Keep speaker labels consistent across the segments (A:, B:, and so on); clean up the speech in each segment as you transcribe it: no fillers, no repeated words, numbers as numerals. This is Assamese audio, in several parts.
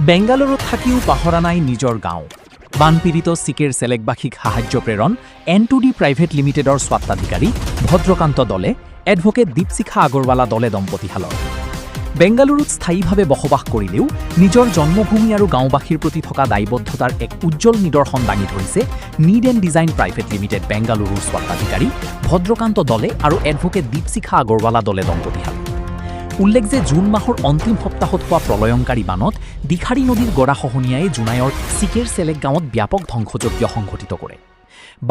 A: বেংগালুৰুত থাকিও পাহৰা নাই নিজৰ গাঁও। বানপীড়িত চিকেৰ চেলেকবাসীক সাহায্য প্ৰেৰণ N2D private লিমিটেডৰ স্বত্বাধিকাৰী ভদ্ৰকান্ত দলে, এডভকেট দীপশিখা আগৰৱালা দলে দম্পতীহালৰ। বেংগালুৰুত স্থায়ীভাৱে বসবাস কৰিলেও নিজৰ জন্মভূমি আৰু গাঁওবাসীৰ প্ৰতি থকা দায়বদ্ধতাৰ এক উজ্জ্বল নিদৰ্শন দাঙি ধৰিছে need and design private limited বেংগালুৰুৰ স্বত্বাধিকাৰী ভদ্ৰকান্ত দলে আৰু এডভকেট দীপশিখা আগৰৱালা দলে দম্পতীহাল। উল্লেখ যে জুন মাহৰ অন্তিম সপ্তাহত হোৱা প্ৰলয়ংকাৰী বানত দিখাৰী নদীৰ গৰাখহনীয়াই জোনাইৰ চিকেৰ চেলেক গাঁৱত ব্যাপক ধ্বংসযজ্ঞ সংঘটিত কৰে।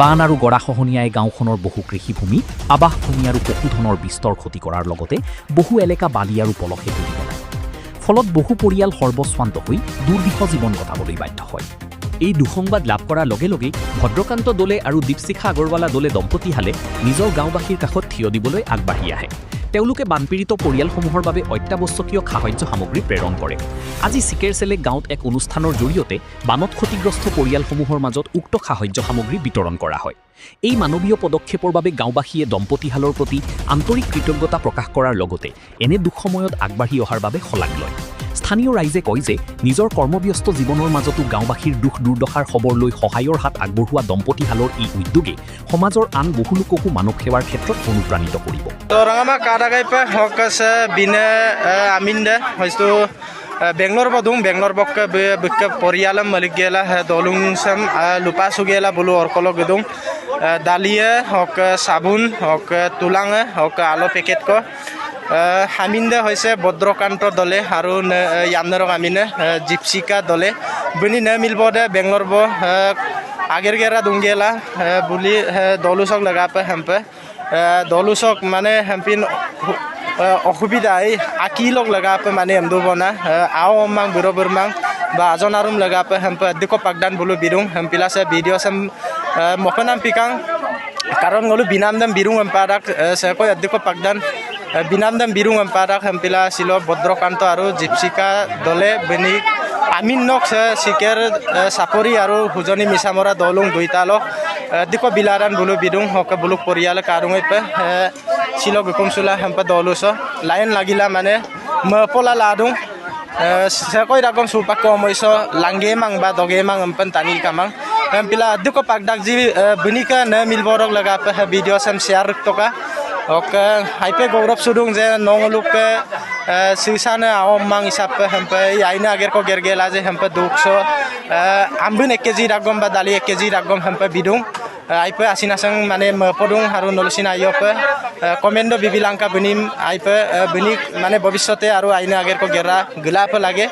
A: বান আৰু গৰাখহনীয়াই গাঁওখনৰ বহু কৃষিভূমি, আৱাসভূমি আৰু পশুধনৰ বিস্তৰ ক্ষতি কৰাৰ লগতে বহু এলেকা বালি আৰু পলসে তুলি পেলায়। ফলত বহু পৰিয়াল সৰ্বস্বান্ত হৈ দুৰ্বিষ জীৱন কটাবলৈ বাধ্য হয়। এই দুঃসংবাদ লাভ কৰাৰ লগে লগেই ভদ্ৰকান্ত দলে আৰু দীপশিখা আগৰৱালা দলে দম্পতীহালে নিজৰ গাঁওবাসীৰ কাষত থিয় দিবলৈ আগবাঢ়ি আহে। তেওঁলোকে বানপীড়িত পৰিয়ালসমূহৰ বাবে অত্যাৱশ্যকীয় সাহায্য সামগ্ৰী প্ৰেৰণ কৰে। আজি চিকেৰ চেলেক গাঁৱত এক অনুষ্ঠানৰ জৰিয়তে বানত ক্ষতিগ্ৰস্ত পৰিয়ালসমূহৰ মাজত উক্ত সাহায্য সামগ্ৰী বিতৰণ কৰা হয়। এই মানৱীয় পদক্ষেপৰ বাবে গাঁওবাসীয়ে দম্পতীহালৰ প্ৰতি আন্তৰিক কৃতজ্ঞতা প্ৰকাশ কৰাৰ লগতে এনে দুঃসময়ত আগবাঢ়ি অহাৰ বাবে শলাগ লয়। স্থানীয় ৰাইজে কয় যে নিজৰ কৰ্মব্যস্ত জীৱনৰ মাজতো গাঁওবাসীৰ দুখ দুৰ্দশাৰ খবৰ লৈ সহায়ৰ হাত আগবঢ়োৱা দম্পতীহালৰ এই উদ্যোগে সমাজৰ আন বহু লোককো মানৱ সেৱাৰ ক্ষেত্ৰত অনুপ্ৰাণিত কৰিব।
B: তো ৰঙামা কাদাগাই পে হক আছে বিনে আমিন দে হয়তো বেংগলোৰ বদুং বেংগলোৰ বক্কে বিকে পৰিয়ালম মালিক গেলা হে দলুং সাম লুপা সুগেলা বুলু অৰকল গদুং দালিয়ে হক, চাবোন হক, তুলাঙে হক, আলু পেকেট ক। হামিন্দে হৈছে ভদ্ৰকান্ত দলে আৰু ইয়ামনেৰক আমিনে জিপচিকা দলে বনি নে মিলব দে বেংগলোৰ ব আগেৰ গেৰা দুংগেলা বুলি দলুচক লগা পে হেম্পে দলুচক মানে হেম্পিন অসুবিধা এই আকিলক লগা পে মানে এমদু বনা আও mang বুৰো বুৰমাং বা আজন আৰুম লগা পে হেম্পে দিক পাকদান বুলু বিৰুং হেম্পিলা সে ভিডিঅ সেম মকনাম পিকাং কাৰণ গলো বিনাম দাম বিৰুং এম্পাৰাক সে কয় দিক পাকদান বিনাম দাম বিৰুং এম্পাৰাক হেম্পিলা ছিল ভদ্ৰকান্ত আৰু জিপচিকা দলে বেনি আমিন নক চিকেৰ চাপৰি আৰু হুজনি মিছামৰা দলুং দুইটা লক দিক বিলাৰান বুলু বিৰুং হকে বুলুক পৰিয়াল কাৰুঙে পে ছিল গুকুমচুলা হেম্পে দলুচ লাইন লাগিলা মানে মপলা লাদুং সেকই রকম সুপাক কমইস লাঙ্গে মাং বা দগে মাং এম্পেন তানি কামাং পিলা দুক পাকদাক জি বনিকা নে মিলবরক লগা পে ভিডিও সেম শেয়ার টকা ওকে হাইপে গৌরব সুদুং যে নংলুকে সিসানে আওম মাং হিসাবে হেম্পে আইনে আগের কো গের গেলা যে হেম্পে দুখস আম্বিন 1 কেজি রাগম বা দালি 1 কেজি রাগম হেম্পে বিদুং আইপে আসিনাসং মানে পদুং আৰু নলচিন আইয়পে কমেণ্ড বিবিলাংকা বনিম আইপে বনি মানে ভৱিষ্যতে আৰু আইনে আগেৰ কো গেৰা গিলাপে লাগে।